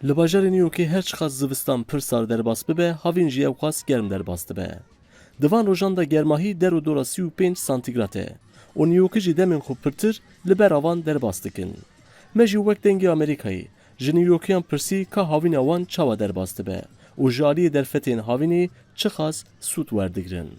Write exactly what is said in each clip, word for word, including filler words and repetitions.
Li bajarê New Yorkê her çiqas zivistan pir sar derbas bibe, havîn jî ewqas germ derbas dibe. Di van rojan de germahî der û dora sî û pênc santîgrad e û New Yorkê jî demên xwe pirtir li bera van derbas dikin. Me jî wek Dengê Amerîkayê ji New Yorkiyan pirsî ka havîna wan çawa derbas dibe û ji aliyê derfetên havînê çiqas sûd werdigrin.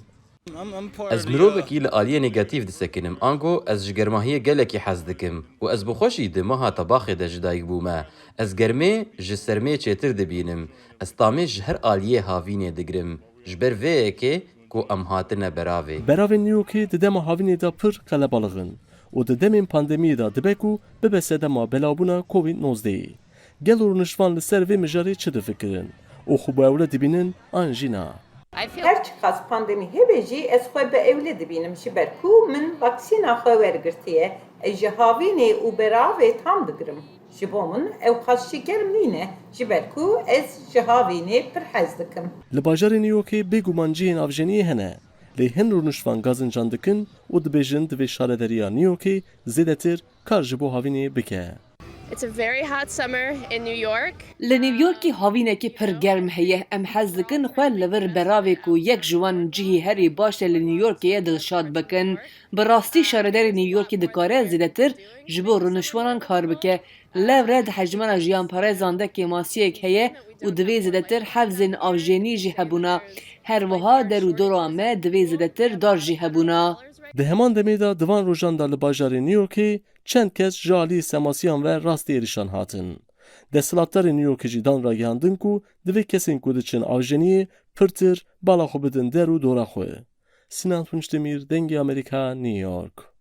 Ez mirovekî li aliyê negatîf disekinim, ango ez ji germahiyê gelekî hez dikim û ez bi xwe jî di meha tebaxê de ji dayik bûme. Ez germê ji sermê çêtir dibînim. Ez tamê ji her aliyê havînê digirim. Ji ber vê yekê ku em hatine beravê. Beravên New Yorkê di dema havînê de pir qelebalix in û di demên pandemiyê de dibe ku bibe sedema belawbûna Covid nozdehê. Gelo rûniştvan li ser vê mijarê çi difikirin û xwe bi ewle dibînin an jî na? Her çiqas pandemî hebe jî ez xwe bi ewle dibînim, ji ber ku min vaksîna xwe wergirtiye, ez ji havînê û beravê tam digirim. Ji bo min ew qas jî germ nîne, ji ber ku ez ji havînê pir hez dikim. Li bajarê New Yorkê bêguman cihên avjeniyê hene, lê hin rûniştvan gazincan dikin û dibêjin divê şarederiya New Yorkê zêdetir kar ji bo havînê bike. It's a very hot summer in New York. Li New Yorkê havînekî pir germ heye. Em hez dikin xwe li vir beravê ku yek ji wan cihî herî baş e li New Yorkê ye dilşad bikin. Bi rastî şaredarê New Yorkê dikare zêdetir ji bo rûniştvanan kar bike. Lewre dihejmena jiyanparêzan de kêmasiyek heye û divê zêdetir hevzên avjenî jî hebûna. Her wiha der û dora me divê zêdetir dar jî hebûna. Di heman demê de di van rojan de li bajarê New Yorkê çend kes ji alî semasiyan ve rastî êrişan hatin. Desthilatdarên New Yorkê jî dan ragihandin ku divê kesên ku diçin avjeniyê pirtir bala xwe bidin der û dora xwe. Sinan Tunçdemîr, Dengê Amerîka, New York.